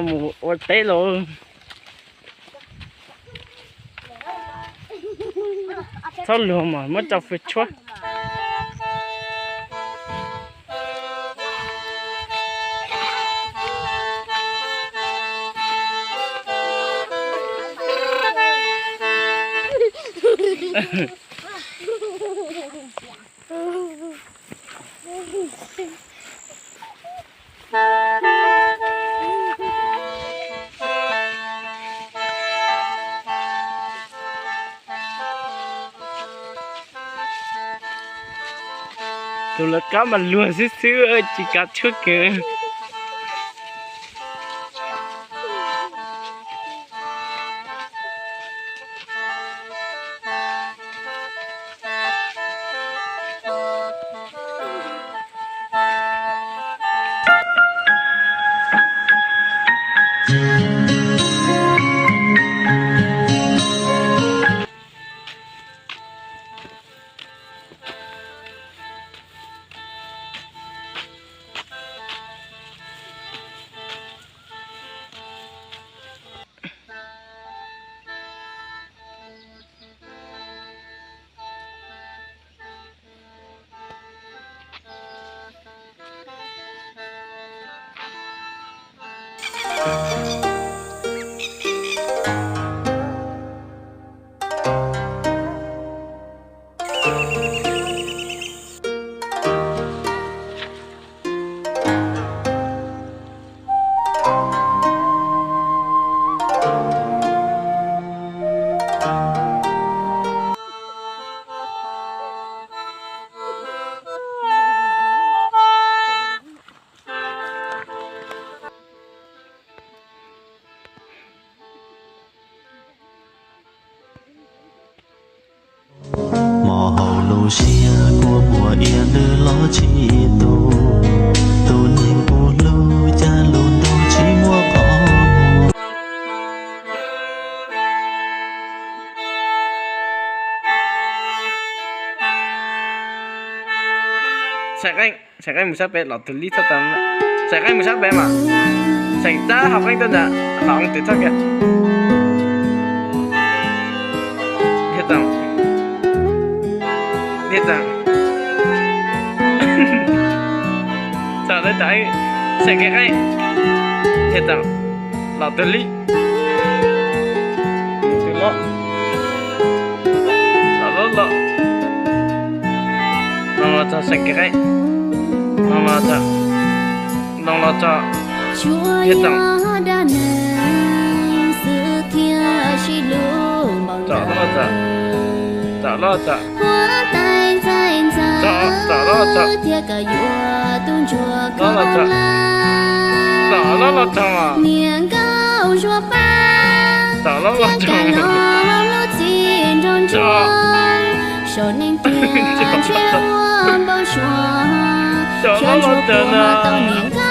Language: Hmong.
Mus ua teb los. Txhob luag mas muab tso fwj tshuab. Tus lawv qab mas luag xwb xwb, tsis kav tshuaj kiag. Mos haum lub siab kua muag ia ntws los tsis tu, tus neeg kuv hlub cas lub ntuj tsis muaj qhov muag. Xeem Qeej, Xeem Qeej mus sab pem los tus lib txhob tau. Xeem Qeej mus sab pem mas. Xeem Tab hauv Qeej tuaj ntag, los twm txhob kiag. Thiaj tau. Thiaj tau. Txog tau, Xeem Qeej, Qeej. Thiaj tau. Los tus lib. Tus loj. Los loj los. Los los txog Xeem Qeej, Qeej. Los los txog. Los los txog. Thiaj tau. Txog loj txog. Txog loj txog. Txog, txog loj txog. Loj los txog. Txog loj los txog. Txog loj los txog. Txog. Txog loj los txog na.